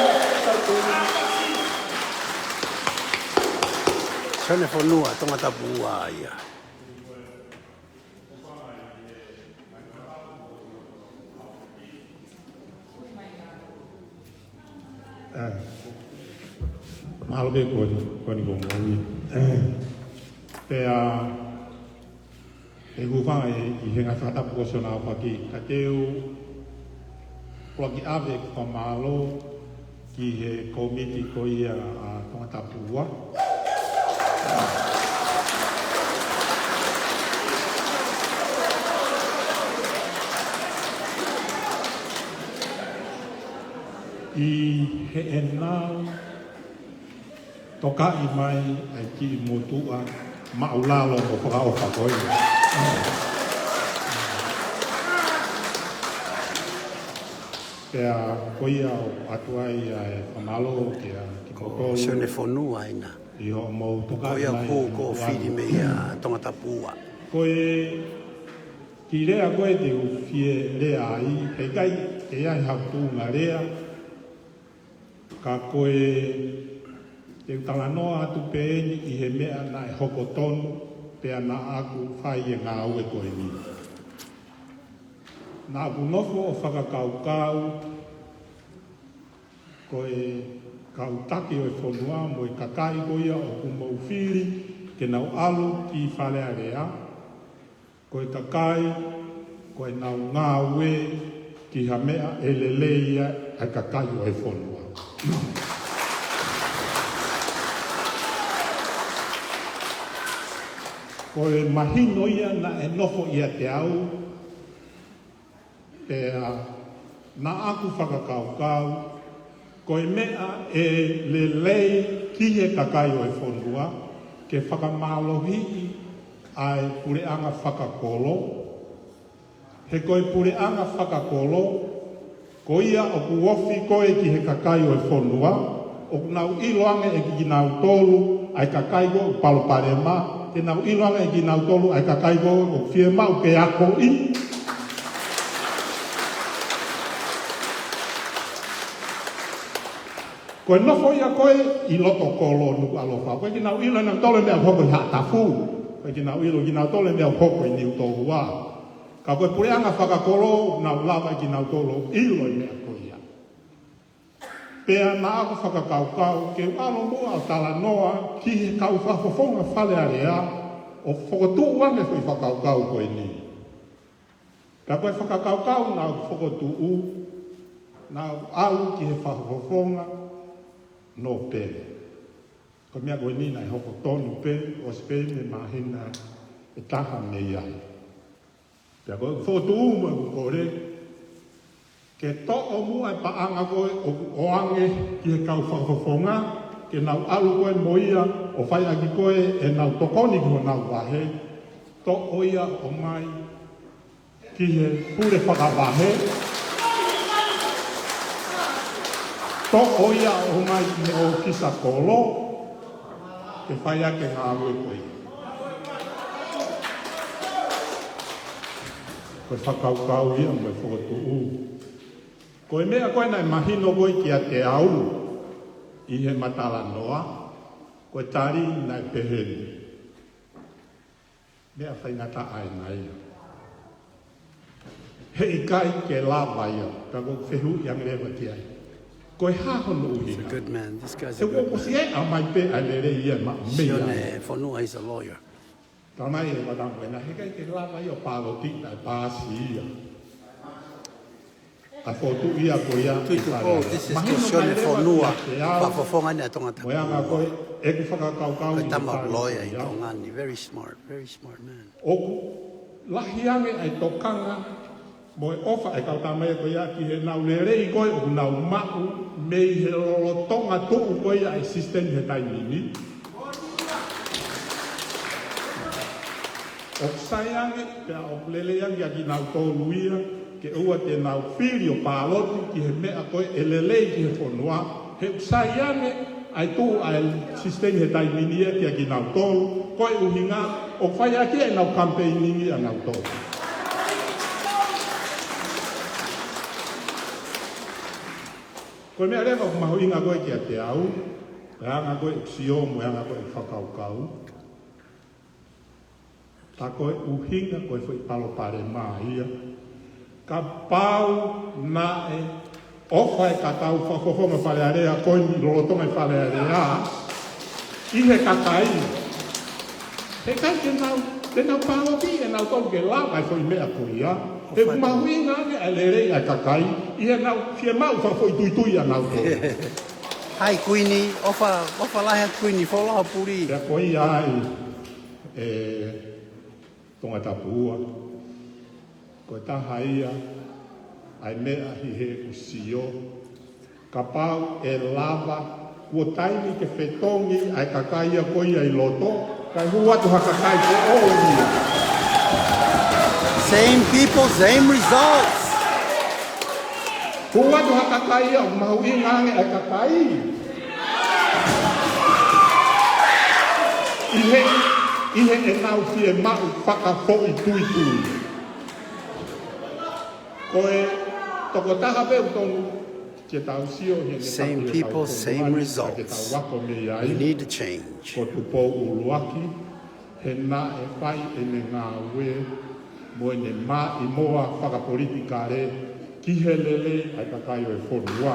tau tui. Sione Fonua, Tongatapu ua ia. ʻE, mālō pē ko eni, ko eni ko Moʻui. ʻE, pea, ʻe hūfanga ʻi, ʻi he ngaahi fakatapu ko Sione ʻAupaki, ka te u ʻuluaki ʻave ʻeku fakamālō ki he kōmiti ko ia ʻa Tongatapu ua. ʻI heʻenau tokaʻi mai ʻa e kiʻi motuʻa māʻulalo mo fakaʻofa ko ia. Pea ko ia ʻoku ʻoatu ai ʻa e fakamālō kia kimoutolu. Ko Sione Fonua ena. ʻI hoʻomou tokaʻi mai. Ko ia ʻoku ou fili mei Tongatapu ua. Ko e kiʻi lea ko ē te u fie lea ai, heʻikai ke ʻi ai haʻaku tuʻunga lea, ka ko e te u talanoa atu pē eni ʻi he meʻa naʻe hoko tonu, pea naʻa ku fai e ngāue ko eni. Naʻa ku nofo ʻo fakakaukau, ko e kau taki ʻo e fonua mo e kakai ko ia ʻoku mou fili ke nau ʻalu ki Fale Alea, ko e kakai ko ʻenau ngāue ki ha meʻa ʻe lelei ai ʻa e kakai ʻo e fonua. Ko e mahino ia naʻe nofo ʻiate au, pea naʻa ku fakakaukau, ko e meʻa ʻe lelei ki he kakai ʻo e fonua, ke fakamālohiʻi ʻa e puleʻanga fakakolo. He ko e puleʻanga fakakolo, ko ia ʻoku ofi ko ē ki he kakai ʻo e fonua, ʻoku nau ʻilo ange ʻe kinautolu ʻa e kakai ko ē ʻoku palopalema, te nau ʻilo ange ʻe kinautolu ʻa e kakai ko ē ʻoku fiemaʻu ke akoʻi. Ko e nofo ia ko ē ʻi loto kolo Nukuʻalofa, ʻoku ʻikai ke nau ʻilo ʻe nautolu e meʻa ʻoku hoko ʻi Haʻatafu, ʻoku ʻikai ke nau ʻilo ʻe kinautolu e meʻa ʻoku hoko ʻi Niutōua. Ka ko e puleʻanga fakakolo, nau lava ʻe kinautolu ʻo ʻilo e meʻa ko ia. Pea naʻa ku fakakaukau ke u ʻalu muʻa ʻo talanoa ki he kau fakafofonga Fale Alea, ʻo fokotuʻu ange foʻi fakakaukau ko eni. Ka ko e fakakaukau naʻa ku fokotuʻu, naʻa ku ʻalu ki he fakafofonga nōpele. Ko e meʻa ko eni naʻe hoko tonu pē, ʻosi pē ʻene māhina ʻe taha mei ai. Pea ko e fokotuʻu mo ʻeku kole, ke toʻo muʻa e paʻanga ko ē ʻoku ʻoange ki he kau fakafofonga, ke nau ʻalu ko ē mo ia ʻo fai ʻaki ko ē ʻenau tokoni ki honau vahe, toʻo ia ʻo ʻomai ki he pule fakavahe, toʻo ia ʻo ʻomai ki he ʻōfisa kolo, ke fai ʻaki e ngāue ko ia. Ko e fakakaukau ia mo e fokotuʻu. Ko e meʻa ko ē naʻe mahino ko ē kiate au ʻi heʻema talanoa, ko e tali naʻe pehē ni. Meʻa faingataʻa ʻena ia. Heʻikai ke lava ia, ka ko e fehuʻi ange leva ki ai. Ko e hā hono ʻuhinga? He's a good man. This guy's a good man. He kuo ʻosi ʻomai pē ʻa e lelei ia maʻa mei ai. Sione Fonua, he's a lawyer. Talamai ʻe he matamu ena, heʻikai ke lava ia ʻo pāloti naʻe paasi ia. ʻA e fokotuʻu ia ko ia. Tuʻi Tupou, this is Sione Fonua, fakafofonga ʻeni ʻa Tongatapu. Ko e anga ko ē ʻeku fakakaukau ʻi he tama lawyer ʻi Tonga ni. Very smart, very smart man. ʻOku lahi ange ʻa e tokanga mo e ʻofa ʻa e kau tama ia ko ia ki heʻenau lelei ko ē ʻoku nau maʻu mei he lolotonga tuʻu ko ia ʻa e sisitemi he taimi ni. ʻOku sai ange, pea ʻoku lelei ange kiate kinautolu ia, ke ʻoua te nau fili ʻo pāloti ki he meʻa ko ē ʻe lelei ki he fonua, he ʻoku sai ange ʻa e tuʻu ʻa e sisitemi he taimi ni ia kiate kinautolu, ko e ʻuhinga ʻoku fai ʻaki ʻenau kamipeiningi ʻanautolu. Ko e meʻa leva ʻoku mahuʻinga ko ē kiate au, e anga ko ē ʻeku sio mo e anga ko ē ʻeku fakakaukau. Ka ko e ʻuhinga ko e foʻi palopalema ia. Kapau naʻe ʻofa e kau fakafofonga Fale Alea ko eni lolotonga e Fale Alea ʻi he kakai, heʻikai ke nau, te nau pāloti ʻe nautolu ke lava e foʻi meʻa ko ia. He ʻoku mahuʻinga ange ʻa e lelei ʻa e kakai ʻi heʻenau fiemaʻu fakafoʻituitui ʻanautolu. Hai Kuini, ʻofa, ʻofa lahi atu Kuini, folau puli. Pea ko ia ai, ē, Tongatapu ua. Ko e taha ia ʻa e meʻa ʻi heʻeku sio. Kapau ʻe lava, kuo taimi ke fetongi ʻa e kakai ia ko ia ʻi loto, kae hū atu ha kakai foʻou ia. Same people, same results. Hū atu ha kakai ia ʻoku mahuʻinga ange ʻa e kakai ʻi he, ʻi heʻenau fiemaʻu fakafoʻituitui. Ko e tokotaha pē ʻoku tonu ke tau sio ʻi he Same people, same results. Ke tau ako mei ai. We need to change. Ko Tupou ʻUluaki, he naʻe fai ʻene ngāue mo ʻene maʻimoa fakapolitikale ki he lelei ʻa e kakai ʻo e fonua.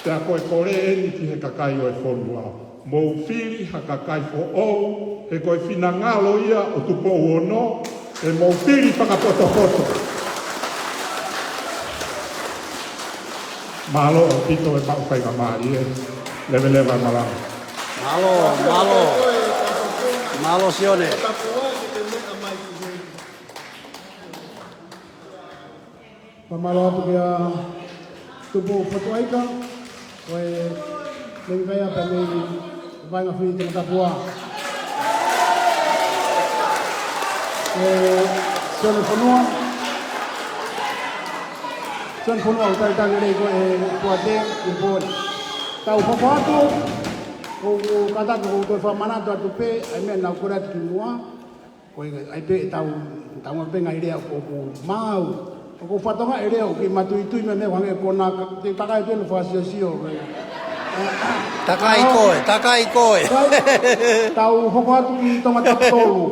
Pea ko e kole ʻeni ki he kakai ʻo e fonua. Mou fili ha kakai foʻou, he ko e finangalo ia ʻo Tupou Ono, ʻe mou fili fakapotopoto. Mālō ʻaupito e maʻu faingamālie, leveleva e malanga. Mālō, mālō. Mālō Sione. Fakamālō atu kia Tupou Fotuaika, ko e levikaia pea mei Vaenga Fili Tongatapu ua. Ko Sione Fonua. Sione Fonua, ʻoku talitali lelei koe ʻe Tuate, ʻi he pō ni. Tau hoko atu, ʻoku kātaki ʻoku toe fakamanatu atu pē ʻa e meʻa naʻa ku kole atu ki muʻa. Ko e ʻai pē ʻetau, tau ngā pē ngaahi lea ʻoku, ʻoku maau. ʻOku ou fakatokangaʻi e lea ʻoku kei matuitui mai mei he hangē ko ena ka, te u takai atu ʻo fakasiosio. Takai koe, takai koe. Tau, tau hoko atu ki Tongatapu tolu.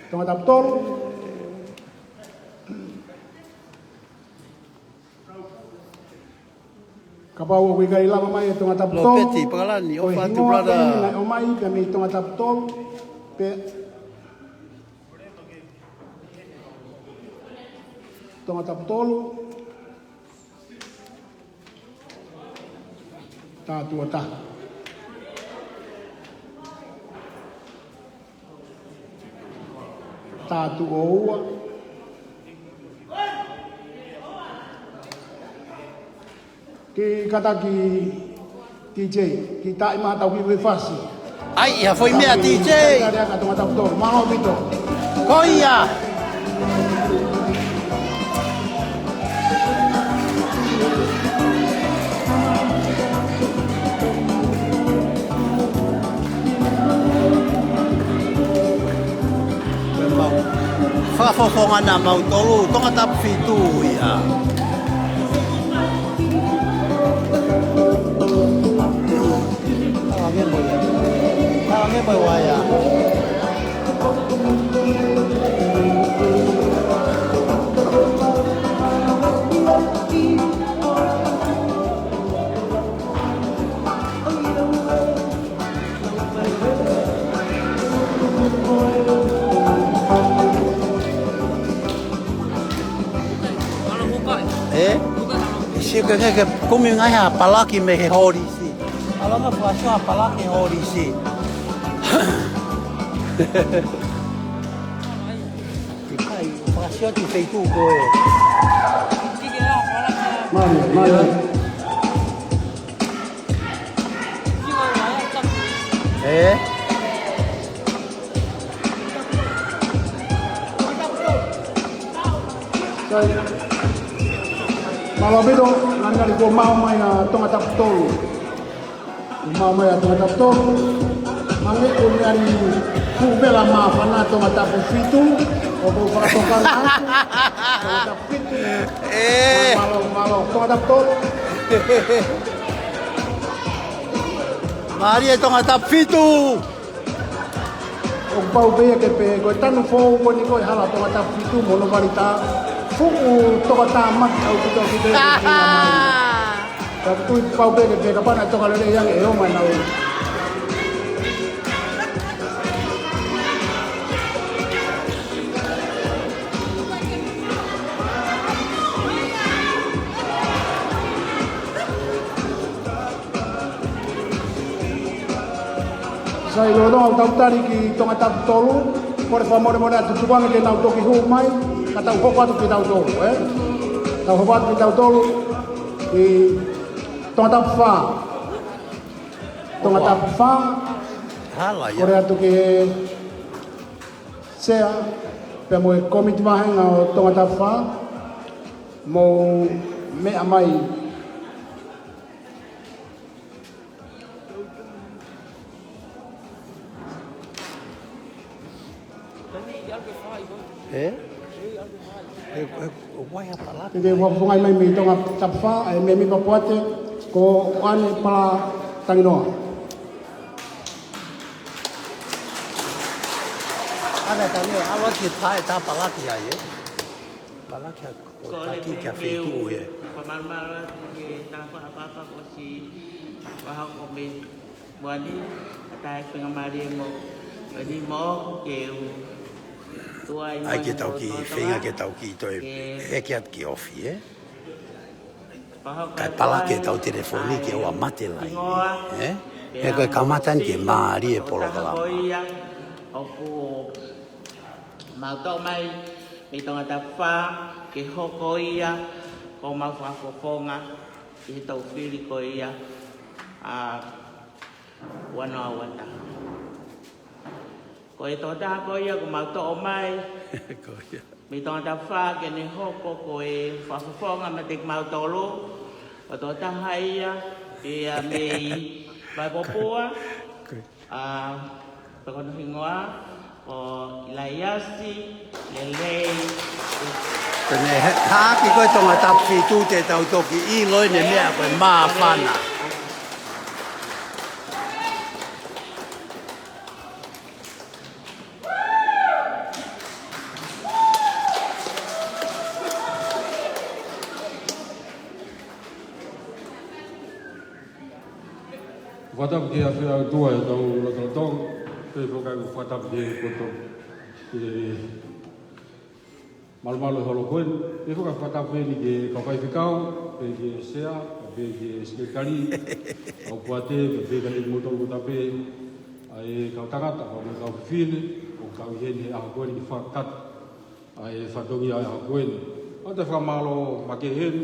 Tongatapu tolu. Kapau ʻoku ʻikai lava mai e Tongatapu tolu, Lopeti, Pakalani, ko e ʻofa atu, hingoa brother. Pē eni naʻe ʻomai pē mei Tongatapu tolu, pē Tongatapu tolu, tā tuʻo taha. Tā tuʻo ua. Kiʻi kātaki, T J, kiʻi taaʻi mai ha tau kiʻi fasi. ʻAi, ʻi ha foʻi meʻa, T J. Tali aka Tongatapu tolu, mālō ʻaupito. Ko ia. Fakafofonga ʻa mautolu, Tongatapu fitu ia. Ange mo ia. Ange mo ia. Ē? Sio ke, ke, ke kumi ngai ha palaki mei he holisi. ʻAlu ange ʻo fakasio ha palaki he holisi. ʻIkai, fakasio atu feituʻu ko ē. Mālie, mālie. Ē? Sai. Mālō ʻaupito, ngalingali kuo maʻu mai ʻa Tongatapu tolu. Kuo maʻu mai ʻa Tongatapu tolu. Mangē ko e meʻa ni, fuʻu vela māfana Tongatapu fitu, ʻoku ou fakatokanga atu. Tongatapu fitu. Ē. Mālō, mālō, Tongatapu tolu. Mālie Tongatapu fitu. ʻOku pau pē ia ke pehē, ko e tanu foʻou ko eni ko e hala Tongatapu fitu mo Novalita. Fuʻu tokatāmaki ʻaupito ki he. Ka ʻoku pau pē ke pehē kapau naʻe toka lelei ange ʻe ō mai nau. Sai, lolotonga ʻetau tali ki Tongatapu tolu, kole fakamolemole atu, tuku ange ke nau toki hū mai, ka tau hoko atu kitautolu, ē? Tau hoko atu kitautolu ki Tongatapu fā. Tongatapu fā. Hala ia. Kole atu ki he sea, pea mo e kōmiti vāhenga ʻo Tongatapu fā, mou meʻa mai. Ē? Ē, ē, ʻo vai ha palaki. Te te fakafofongaʻi mai mei Tongatapu fā, ʻe Mēmipa Poate, ko ʻAne Pala Tanginoa. ʻAne Tanginoa, ʻalu atu ki he tā, tā palaki ai, ē? Palaki ha, ko e taki kia feituʻu, ē. Ko e malumalu atu ki he tā fakaʻapaʻapa ko si, vaha ko me. Moani, ʻa tae fengamālie mo, moani mo, ke u, tuai ʻAi ke tau kiʻi feinga ke tau kiʻi toe heke atu ki ofi, ē? Kae palaki ʻetau telefoni ke ʻoua mate laini, ē? He ko e kamata ni ke mālie e polokalama. Ko ia, ʻoku mau toʻo mai, mei Tongatapu fā, ke hoko ia, ko mau fakafofonga, ʻi he tau fili ko ia, ʻa, ua noa ua taha. Ko e tokotaha ko ia kuo mau toʻo mai. Ko ia. Mei Tongatapu fā ke ne hoko ko e fakafofonga meiate kimautolu. Ko e tokotaha ia, ia mei Vaipopua. Ko ia. ʻA, ko hono hingoa, ko Ilaiasi Lelei. Ko ʻene he-, haʻaki ko ē Tongatapu fitu te tau toki ʻilo ʻene meʻa ko e māfana. Fakatapu ki he ʻafio ʻa e ʻOtua ʻi hotau lotolotonga, pea foki ʻoku fakatapu ki he poto, ki he malumalu ʻo e holo ko eni, pea foki ʻoku fakatapu eni ki he kau faifekau, pea ki he sea, pea ki he sekelitali, kau poate, pea ki he kimoutolu kotoa pē, ʻa e kau tangata, pea mo e kau fefine, ʻoku kau ʻi heni he ʻaho ko eni ke fakakakato ʻa e fatongia ʻo e ʻaho ko eni. ʻOatu e fakamālō makehe heni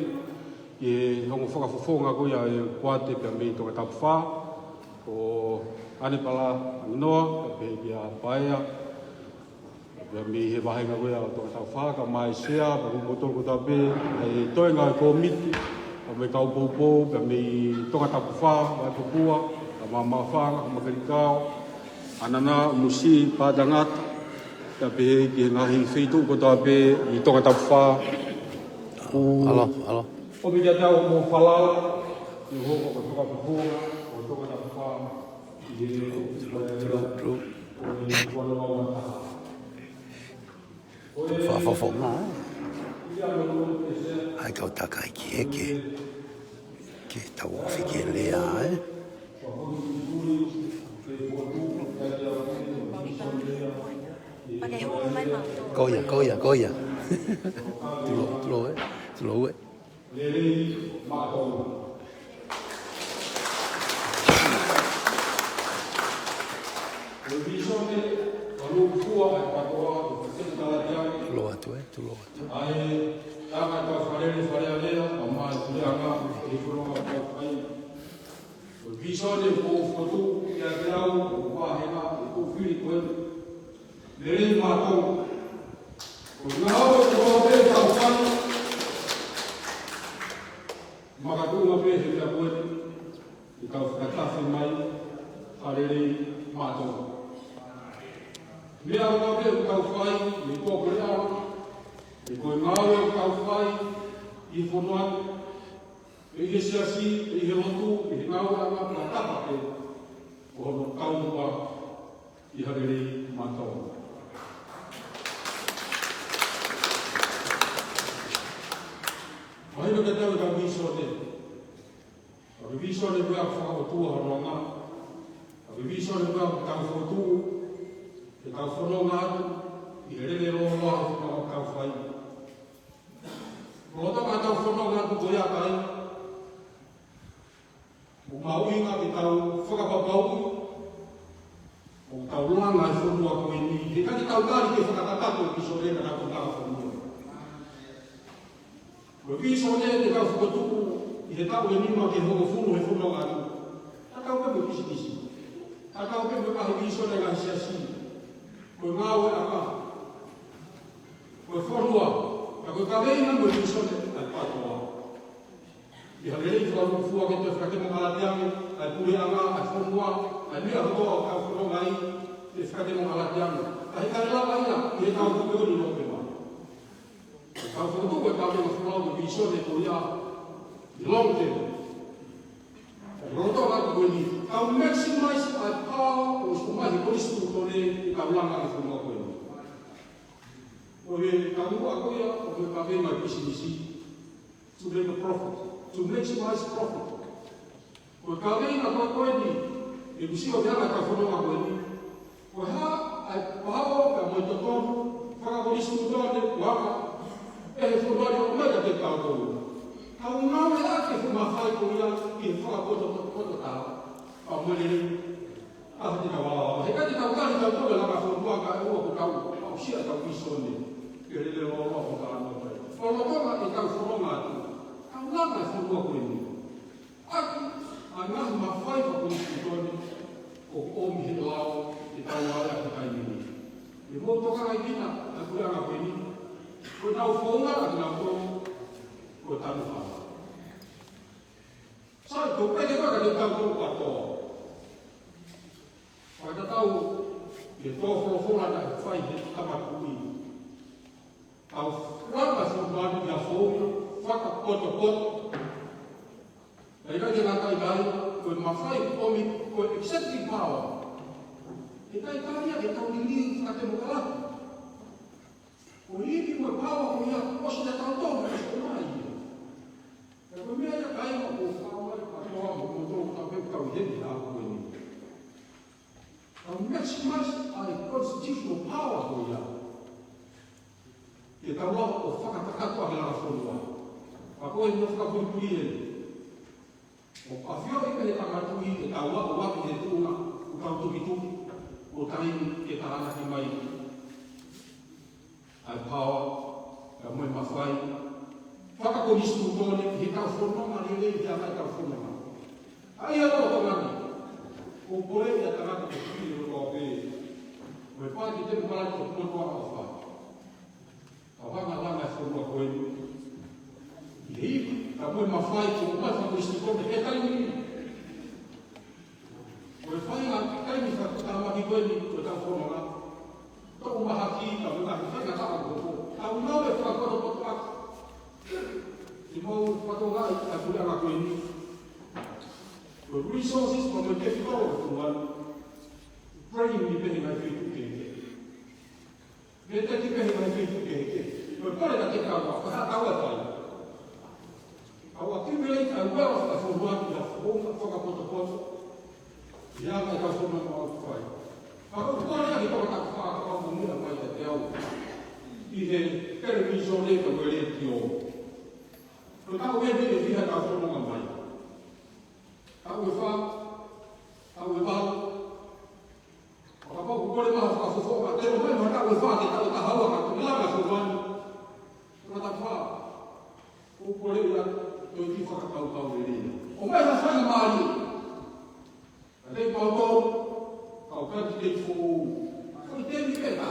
ki he ongo fakafofonga ko ia ʻo e poate pea mei Tongatapu fā, ko ʻAnepala Anginoa, pea pehē kia Paea, pea mei he vahenga ko ia ʻo Tongatapu fā, kae ʻumaʻā e sea, pea mo kimoutolu kotoa pē, ʻa e toenga ʻo e kōmiti, pea mo e kau poupou, pea mei Tongatapu fā, Vaipapua, Kamamaʻofanga, Kamakalikao, ʻAnana, ʻUmusiʻi, Pātangata, pea pehē ki he ngaahi feituʻu kotoa pē ʻi Tongatapu fā. ʻOku ʻAlo, ʻalo. ʻomi kiate au hoʻomou falala, ʻi he hoko ko e fakafofonga ʻo Tongatapu fā, ʻi he True, true, true. ʻo e ua noa ua taha. Fakafofonga, ē? ʻAi kau taka ʻi he ke, ke tau ofi ki he lea, ē? Ko ia, ko ia, ko ia. Tulou, tulou, ē? Tulou, ē? Lelei maʻa Tonga. Ko e vīsone, ʻa e lūkufua ʻa e PATOA, ko e fakatemokalati ange. Tulou atu, ē? Tulou atu. ʻA e anga ʻetau fakalele Fale Alea, kae ʻumaʻā e puleʻanga, ʻi he fononga ʻoku tau fai. Ko e vīsone ʻoku ou fokotuʻu kiate au, ʻoku vahevahe ʻi he fili ko eni. Lelei maʻa Tonga. Ko e ngāue kotoa pē ʻoku tau fai, makatuʻunga pē he meʻa ko eni, ʻi heʻetau fakatafe mai, Fakalelei maʻa Tonga. Meʻa kotoa pē ʻoku tau fai, ʻi he kōkole ʻa, ʻi he ko e ngāue ʻoku tau fai, ʻi he fonua ni, ʻi he siasi, ʻi he lotu, ʻi he ngāueʻanga, ko e tapa pē, ko hono kaumuʻa ʻi ha lelei maʻa Tonga. Mahino kiate au ʻetau vīsone. ʻA e vīsone ko ia ʻoku fakaʻotua hono anga. ʻA e vīsone ko ia ʻoku tau fokotuʻu, ke tau fononga atu, ʻi he lele lōloa ʻo e fononga ʻoku tau fai. Lolotonga ʻetau fononga atu ko ia, kāinga, ʻoku mahuʻinga ke tau fakapapauʻi ʻoku tau langa e fonua ko eni. He ʻikai ke tau tali ke fakakakato e vīsone ka tau langa fonua. Ko e vīsone te tau fokotuʻu ʻi he taʻu ʻe nima ki he hongofulu he fononga atu. Tatau pē mo e pisinisi. Tatau pē mo e ngaahi vīsone ʻa e ngaahi siasi. Ko e ngāueʻanga. Ko e fonua. Ka ko e kaveinga mo e vīsone ʻa e PATOA. ʻI ha lelei fakalūkufua ke toe fakatemokalati ange ʻa e puleʻanga, ʻa e fonua, ʻa e meʻa kotoa ʻoku tau fononga ai, ke fakatemokalati ange. Ka he ʻikai lava ia ʻi heʻetau tuʻu ʻi Nōvema. Tau fokotuʻu ʻetau ngaahi folau mo e vīsone ko ia ʻi he long term. Lolotonga atu ko eni, tau maximize ʻa e power ʻoku ʻomai ʻe he Konisitūtone ke tau langa e fonua ko eni. Ko e taumuʻa ko ia ʻo e kaveinga ʻa e pisinisi, to make a profit, to maximize profit. Ko e kaveinga ko eni, ʻoku ou sio ki he anga ʻetau fononga ko eni. Ko e hā ʻa e power pea mo e totonu fakakonisitūtone kuo ʻomai ʻe he fonua ni ʻo ʻomai kiate kitautolu. Tau ngāueʻaki e fuʻu mafai ko ia ki he fakapotopoto taha. Pea mo e lelei. ʻA, te tau ala, he ʻikai te tau tali tautolu e langa fonua kae ʻoua kuo tau aʻusia ʻetau vīsone. Ke lele lōloa ʻo tau nofo ai. Lolotonga ʻetau fononga atu, tau langa e fonua ko eni. ʻAki ʻa e ngaahi mafai fakakonisitūtone ʻoku ʻomi ʻe he lao ke tau ala he taimi ni. ʻE mou tokangaʻi kinautolu ʻa e puleʻanga ko eni. Ko ʻenau founga ʻa kinautolu ko e tanu hala. Sai, ko e pehē ko ē kiate kitautolu kātoa. Fakatatau ki he tō folofola naʻe fai ʻe he tama kuini. Tau langa e fonua ni ʻi ha founga fakapotopoto. Pea ʻikai ke ngata ai, ko e mafai ʻomi, ko e executive power. ʻE ʻikai tali ia ke tau liliu fakatemokalati. Ko e ivi mo e power ko ia, ʻosi ʻa tautolu, ʻosi ʻomai ia. Pea ko e meʻa ia, kāinga, ʻoku ou fakamālō atu kiate kimoutolu kotoa pē Tau heni ʻa ko eni. Tau maximize ʻa e constitutional power ko ia. Ke tau lava ʻo fakatakatuʻa he langa fonua. Ka ko e meʻa fakapuipui eni. ʻOku ʻafioʻi pē he tangata tuʻi ʻe tau ʻalu ʻo ʻave he tuʻunga ʻoku tau tukituki, ʻo taimi ke tānaki mai ʻa e power, ʻa e moʻui mafai fakakonisitūtone, he tau fononga lelei, he anga ʻetau fononga. ʻA ia ʻoku ou tokanga, ʻoku pole ia tangata ko Fili ʻo pē. Mo e pāti te mo pala ko motu ʻa ʻofa. Ka vanga langa e fonua ko eni. ʻI he ipu, ka moʻui mafai ko e mafai ko e sitone, he taimi ni. Ko e faʻahinga taimi fakatamaki ko eni, ko e tau fononga. Tau mahaki, ka mo e ngaahi faʻahinga taʻu ko ko. Tau nau e fakapotopoto atu. Ke mau fakatonga ʻi he puleʻanga ko eni. Ko e resources, ka mo e capital ʻo e fonua. Bring me pē he ngaahi feituʻu kehekehe. Mete ki pē he ngaahi feituʻu kehekehe. Ko e pole ka te kau, ko e hā tau e fai. Kau accumulate ʻa e wealth ʻa e fonua ki ha founga fakapotopoto. ʻI he anga ʻetau fononga ʻoku fai. Ka ko e pole ia ki toka taku fā ka kau mumia mai ʻiate au. ʻI he televīsone ka mo e letiō. Ko e taʻu eni ʻe fiha ʻetau fononga mai. Taʻu ʻe fā, taʻu ʻe valu. Kapau ʻoku pole mai ha fakafofonga, te u ʻomai ha taʻu ʻe fā, ke taʻu ʻe taha ua ka tuʻu langa e fonua ni. Ko e taʻu fā. ʻOku pole ia, toe kiʻi fakakaukau lelei. ʻOmai ha faingamālie. Ka te pau tau, kau candidate foʻou. Ko e temi pē ka.